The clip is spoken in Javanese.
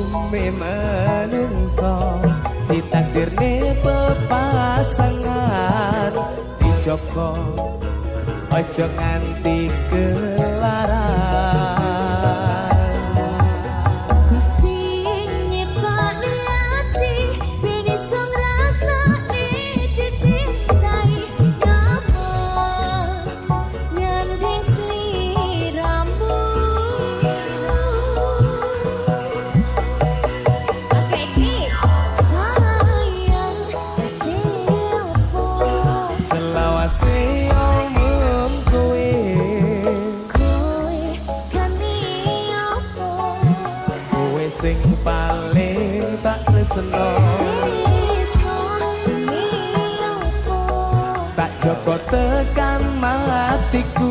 Umume menungso ditakdirne pepasangan, dijogo aja nganti kelaran. Gusti nyiptakne ati ben iso ngrasakne dicintai, nyapa nyanding sliramu. Mas Feki, sayang kasih apa? Selawase omong kowe. Kowe kani apa? Kowe sing paling tak tresno. Tresno demi apa? Tak jogo tekan matiku.